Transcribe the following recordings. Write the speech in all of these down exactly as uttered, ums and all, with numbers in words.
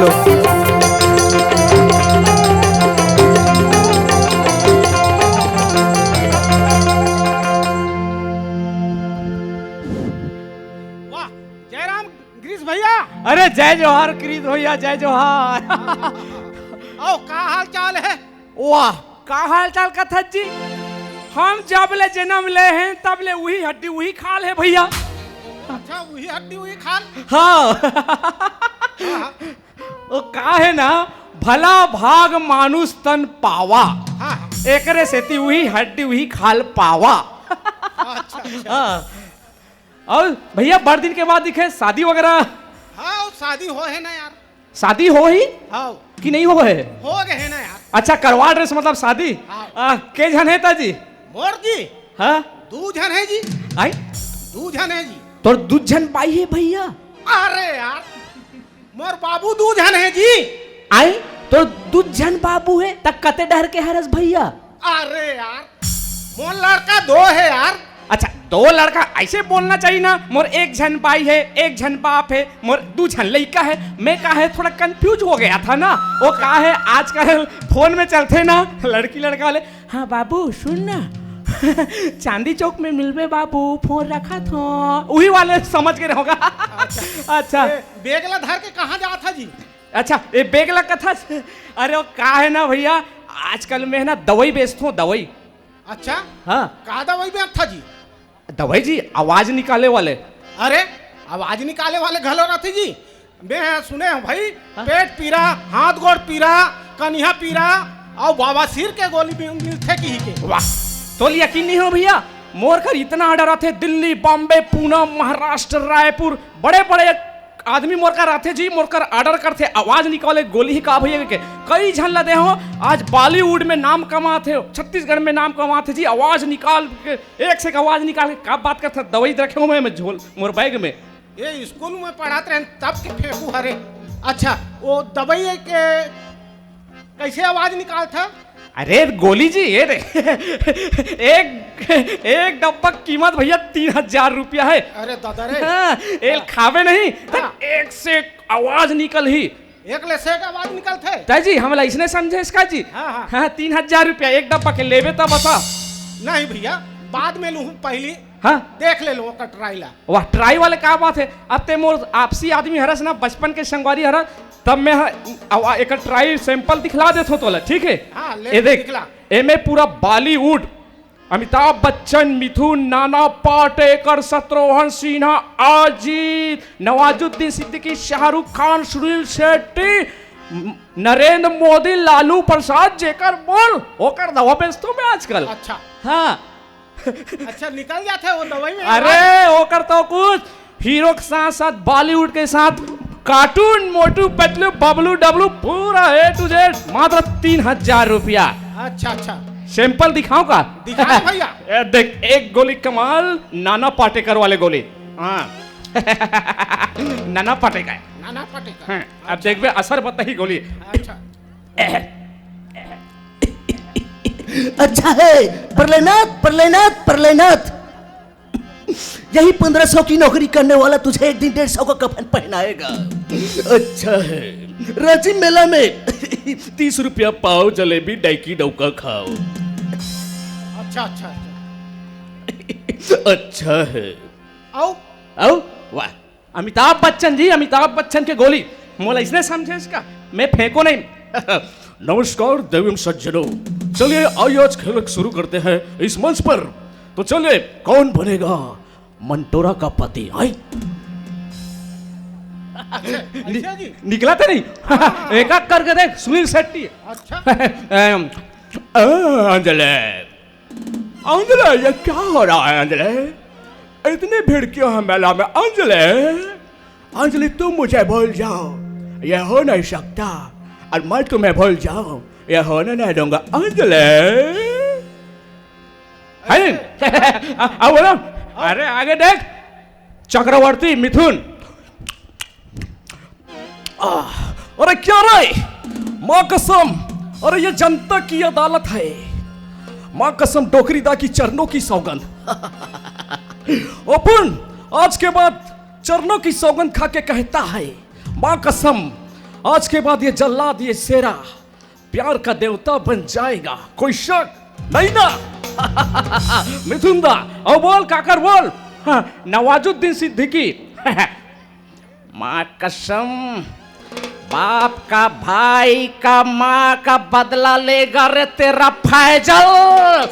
वाह, जयराम गिरीश भैया। अरे जय जोहार गिरीश भैया, जय जोहार। अउ का हाल चाल हे? वाह, का हाल चाल कथस जी? हम जब ले जनम ले हन तब ले उही हड्डी उही खाल हे भैया। अच्छा, उही हड्डी उही खाल। हाँ। हाँ, हाँ। वो का हे ना, भला भाग मानुष तन पावा। हाँ, हाँ। एकरे सेती उही हड्डी उही खाल पावा। अच्छा, अच्छा। हाँ। अउ भैया, बड़ दिन के बाद दिखे, शादी वगैरह? हाँ, शादी होहे ना यार। शादी होही? हाँ। कि नहीं होहे? हो गे हे ना यार। अच्छा, करवा डरेस मतलब शादी? हाँ। आ, के झन हे ता जी? मोर जी? हाँ? दू झन हे जी। आई? दू झन हे जी। तोर दू झन बाई हे भैया? अरे यार, मोर बाबू दू झन हे जी। आई? तोर दू झन बाबू हे, त कते डहर के हरस भैया? अरे यार, मोर लड़का दो हे यार। अच्छा, दो लड़का, ऐसे बोलना चाहिए ना। मोर एक झन बाई हे, एक झन बाप हे, मोर दू झन लइका हे। मैं का हे, थोड़ा confuse हो गया था ना। वो का हे, आजकल फोन में चलथे ना लड़की लड़का वाले, "हाँ बाबू, सुन ना, चांदी चौक में मिलबे बाबू, फोन रखत हों।" उही वाले समझ गे रहोगा। अच्छा। अच्छा। ए, बेग ला धर के कहाँ जात हा जी? अच्छा, ए बेग ला कथस? अरे वो का हे ना भैया, आजकल मैं हे ना दवाई बेचथों, दवाई। अच्छा? हाँ। का दवाई बेचथा जी? दवाई जी, आवाज निकाले वाले। अरे, आवाज निकाले वाले घलो रथे जी। मैं सुने हों भाई, हाँ? पेट पीरा, हाथ गोड़ पीरा, कनिहा पीरा अउ बवासीर के गोली भी मिलथे किही के। वाह, तोला यकीन नहीं हो भैया, मोर कर इतना order आथे, दिल्ली, बॉम्बे, पुणे, महाराष्ट्र, रायपुर, बड़े बड़े आदमी मोर कर आथे जी, मोर कर order करथे, आवाज निकाले गोली ही का भैया के। कई झन ला दे हों, आज बॉलीवुड में नाम कमाथे, छत्तीसगढ़ में नाम कमाथे जी, आवाज निकाल के, एक से एक आवाज निकाल के। का बात करथे, दवाई रखे हों मैं, मैं झोल, मोर बैग में। ये स्कूल में पढ़त रहेन तब के फेंकू हरे। अच्छा, वो दवाई के कैसे आवाज निकालथा? अरे गोली जी, ये दे। एक, एक डब्बा कीमत भैया तीन हजार रुपया हे। अरे दादा रे। हाँ, एला हाँ। खाबे नहीं, त हाँ। एक से एक आवाज निकलही। एक ले से एक आवाज निकलथे? ताई जी, हमला इसने समझे इसका जी? हाँ, हाँ। हाँ, तीन हजार रुपया एक डब्बा के लेबे त बता। नहीं भैया, बाद में लूहूँ, पहली हाँ। देख ले लूँ ओकर try ला। वाह, try वाले का बात हे। अब ते मोर आपसी आदमी हरस ना, बचपन के संगवारी हरस, तब मैं ह-, अव-, एकर try sample दिखला देथों तोला, ठीक हे? हाँ, ले ए देख, दिखला। एमे पूरा बॉलीवुड, अमिताभ बच्चन, मिथुन, नाना पाटेकर, शत्रुघ्न सिन्हा, अजीत, नवाजुद्दीन सिद्दीकी, शाहरुख खान, सुनील शेट्टी, म-, नरेंद्र मोदी, लालू प्रसाद, जेकर बोल, ओकर दवा बेचथों मैं आजकल। अच्छा। हाँ। अच्छा, निकल जाथे वो दवाई में? अरे, ओकर तो कुछ हीरो के साथ साथ बॉलीवुड के साथ कार्टून, मोटू पतलू, बबलू डबलू, पूरा A to Z, मात्र तीन हजार रुपया। अच्छा, अच्छा। Sample दिखाऊं का? दिखा भैया। ए, देख, एक गोली कमाल, नाना पाटेकर वाले गोली। हाँ। नाना पाटेकर। नाना पाटेकर। हाँ, अब अच्छा। देखबे, असर बताही गोली। अच्छा। अच्छा है, प्रलयनाथ, प्रलयनाथ, प्रलयनाथ। यही पन्द्रह सौ की नौकरी करने वाला तुझे एक दिन डेढ़ सौ का कफन पहनाएगा। अच्छा है, रांची मेला में तीस रुपया पाव, जलेबी, डैकी, डौका खाओ। अच्छा, अच्छा, अच्छा। अच्छा है। आओ। आओ, वाह। अमिताभ बच्चन जी, अमिताभ बच्चन के गोली। मोला इसने समझे इसका, मैं फेंको नहीं। नमस्कार देविम सज्जनों, चलिए आइए आज खेल शुरू करते हैं इस मंच पर। तो चलिए, कौन बनेगा मंटोरा का पति? आई। अच्छा, नि-, अच्छा जी। निकला तो नहीं? हाँ। एक आध करके देख, सुनील शेट्टी। अच्छा। अम, अ, अंजलि। अंजलि, ये क्या हो रहा है अंजलि? इतनी भीड़ क्यों है मेला में अंजलि? अंजलि, तुम मुझे भूल जाओ, ये हो नहीं सकता, और मैं तुम्हें भूल जाऊं, ये होने नहीं दूंगा अंजलि। है नहीं? आ, आ, बोलो। अरे आगे देख, चक्रवर्ती मिथुन। आह, अरे क्या रे? माँ कसम, अरे ये जनता की अदालत है। माँ कसम, डोकरी दा की चरणों की सौगंध। अपन आज के बाद चरणों की सौगंध खा के कहता है, माँ कसम, आज के बाद ये जल्लाद, ये शेरा प्यार का देवता बन जाएगा, कोई शक नहीं ना? मिथुन दा, अउ बोल काकर बोल। हाँ, नवाजुद्दीन सिद्दीकी। माँ कसम, बाप का, भाई का, माँ का बदला लेगा रे तेरा फैजल।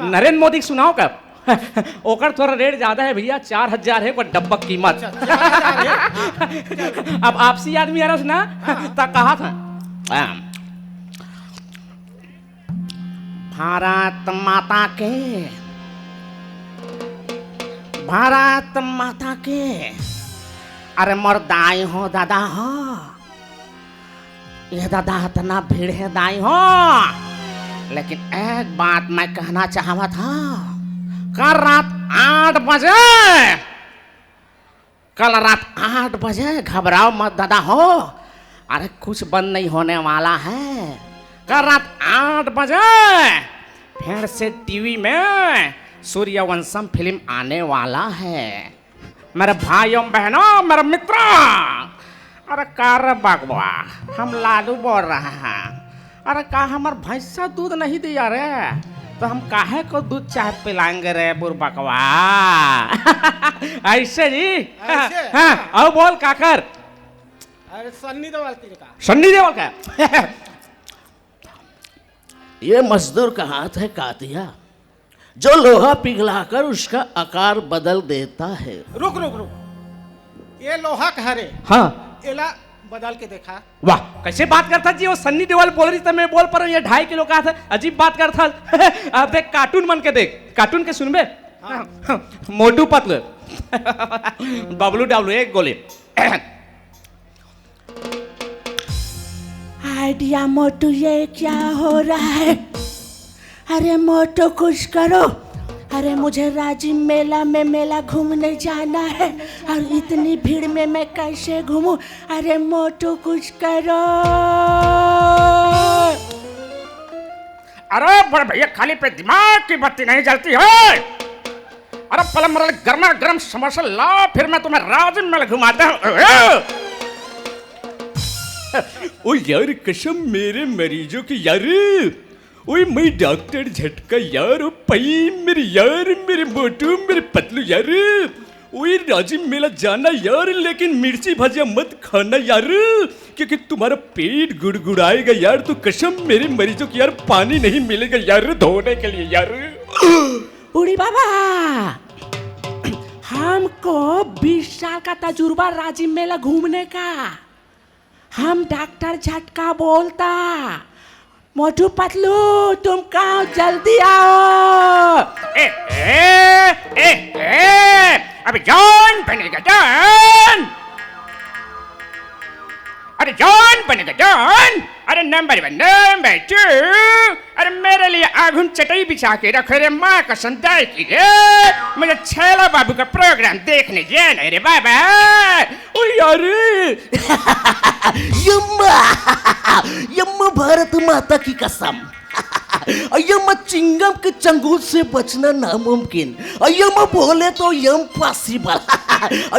नरेंद्र मोदी के सुनाव का? ओकर थोड़ा रेट ज्यादा हे भैया, चार हजार हे ओकर डब्बा कीमत। अच्छा, चार हजार हे। अब आपसी आदमी हरस ना, हाँ। त कहा था, हाँ। भारत माता के, भारत माता के। अरे मोर दाई हो, दादा हो, ये दादा, इतना भीड़ हे दाई हो, लेकिन एक बात मैं कहना चाहवत हूँ, कल रात आठ बजे, कल रात आठ बजे, घबराओ मत दादा हो, अरे कुछ बंद नहीं होने वाला है। कल रात आठ बजे फिर से टीवी में सूर्यवंशम फिल्म आने वाला है। मेरे भाइयों बहनों, मेरे मित्रों, अरे का रे बकवा, हम लालू बोल रहे हैं। अरे का हमर भैंसा दूध नहीं दिया रे, तो हम काहे को दूध चाय पिलाएंगे रे बुरबकवा? ऐसे जी? ऐसे? हाँ, अउ बोल काकर। अरे सन्नी देओल के का? सन्नी देओल का? ये मजदूर का हाथ है कातिया, जो लोहा पिघलाकर उसका आकार बदल देता है। रुक, रुक, रुक। ये लोहा का हरे। हाँ। एला बदल के देखा। वाह, कैसे बात करता जी, वो सन्नी देओल बोल रही, तो मैं बोल पर ये ढाई किलो का था, अजीब बात करता। अब देख, कार्टून मन के देख, कार्टून के सुनबे? हाँ। मोटू पतलू, बबलू डबलू, एक गोली। आइडिया मोटू, ये क्या हो रहा है? अरे मोटू, कुछ करो। अरे मुझे राजिम मेला में मेला घूमने जाना है, और इतनी भीड़ में मैं कैसे घूमूं? अरे मोटू, कुछ करो। अरे बड़े भैया, खाली पे दिमाग की बत्ती नहीं जलती है। अरे पलम मरल, गर्मा गर्म समोसा ला, फिर मैं तुम्हें राजिम मेला घुमाता हूँ। ओ यार, कसम मेरे मरीजों की यार, ओए मैं डॉक्टर झटका यार, ओ पई मेरे यार, मेरे मोटू, मेरे पतलू यार, ओए राजिम मेला जाना यार, लेकिन मिर्ची भजिया मत खाना यार, क्योंकि तुम्हारा पेट गुड़गुड़ाएगा यार। तो कसम मेरे मरीजों की यार, पानी नहीं मिलेगा यार धोने के लिए यार। उड़ी बाबा, हमको बीस साल का तजुर्बा राजिम मेला घूमने का। हम डॉक्टर झटका बोलता। मोटू पतलू, तुम कहाँ, जल्दी आओ। ए, ए, ए, ए, अबे जॉन बनेगा जॉन। अरे जॉन बनेगा जॉन। अरे नंबर वन, नंबर टू। अरे मेरे लिए आघुन चटाई बिछा के रखो रे माँ कसम दाई की रे। मुझे छैला बाबू का प्रोग्राम देखने जाना है रे बाबा। ओ यार। यम्मा, यम्मा भारत माता की कसम। यम्मा चिंगम के चंगुल से बचना नामुमकिन। यम्मा बोले तो इम्पॉसिबल।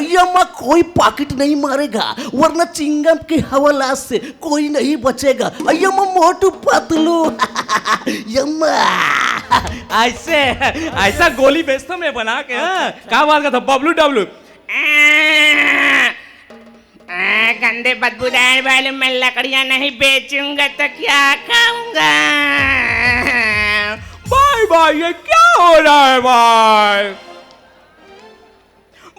यम्मा कोई पॉकेट नहीं मारेगा, वरना चिंगम के हवाला से कोई नहीं बचेगा। यम्मा मोटू पतलू। यम्मा। ऐसे, ऐसा गोली बेचता मैं बना के, हाँ? अच्छा, अच्छा। क्या बात करता, बबलू डबलू? आ, गंदे बदबूदार वाले, मैं लकड़ियां नहीं बेचूंगा तो क्या खाऊंगा? भाई, भाई, ये क्या हो रहा है भाई?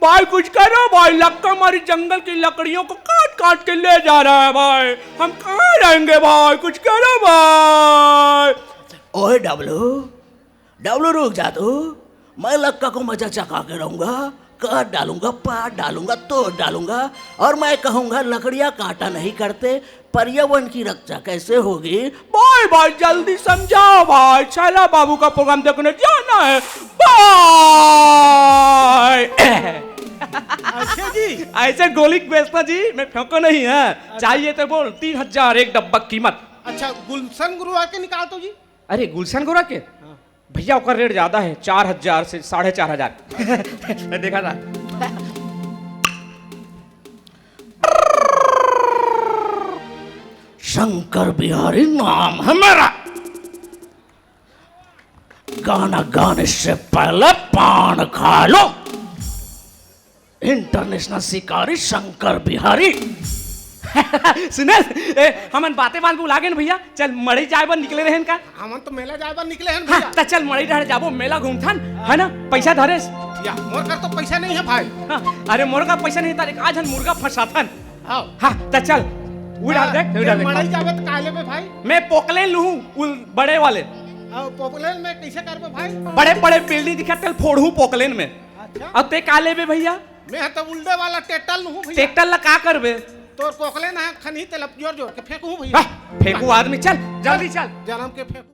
भाई, कुछ करो भाई, लक्का हमारी जंगल की लकड़ियों को काट काट के ले जा रहा है भाई। हम कहाँ रहेंगे भाई, कुछ करो भाई। ओए डब्लू, डब्लू रुक जा तू, मैं लक्का को मजा चखा के रहूंगा, काट डालूंगा, पाट डालूंगा, तोड़ डालूंगा, और मैं कहूंगा लकड़ियां काटा नहीं करते, पर्यावरण की रक्षा कैसे होगी? भाई, भाई, जल्दी समझाओ भाई, छैला बाबू का प्रोग्राम देखने जाना है भाई। अच्छा जी। ऐसे गोली बेचता जी, मैं फेंको नहीं है। अच्छा। चाहिए तो बोल, तीन हजार एक डब्बा कीमत। अच्छा, गुलशन गुरुवार के निकाल दो जी। अरे, गुलशन गोरा के? हाँ। भैया, ओकर रेट ज्यादा है, चार हजार से साढ़े चार हजार। मैं देखा था। शंकर बिहारी नाम है मेरा। गाना गाने से पहले पान खा लो। इंटरनेशनल शिकारी शंकर बिहारी। सुने, ए, हमन बाते बात भुला गेन भैया। चल, मड़ई जाए बर निकले रहेन का? हमन तो मेला जाए बर निकले हन हाँ, भैया। त चल, मड़ई डहर जाबो, मेला घूमथन, है ना? पैसा धरेस? या, मोर कर तो पैसा नहीं है भाई। हाँ, अरे, मोर कर पैसा नहीं, तारे आज हम मुर्गा फंसाथन। हाँ। हाँ, त चल, उड़ा दे, उड़ा दे। मड़ई जाबे त का लेबे भाई? मैं पोकलेन लूहूँ, उल बड़े वाले। अब पोकलेन में कैसे करबे भाई? बड़े बड़े बिल्डिंग दिखा, तेल फोड़हूँ पोकलेन में। अच्छा। अब ते का लेबे भैया? मैं तो उल्टे वाला टेटल लूहूँ भैया। टेटल ला का करबे? तोर पोकलेन है, खनही तेल जोर जोर के फेंकहूँ भैया। हाँ, फेंकू आदमी, चल, जल्दी चल। जन्म के फेंकू।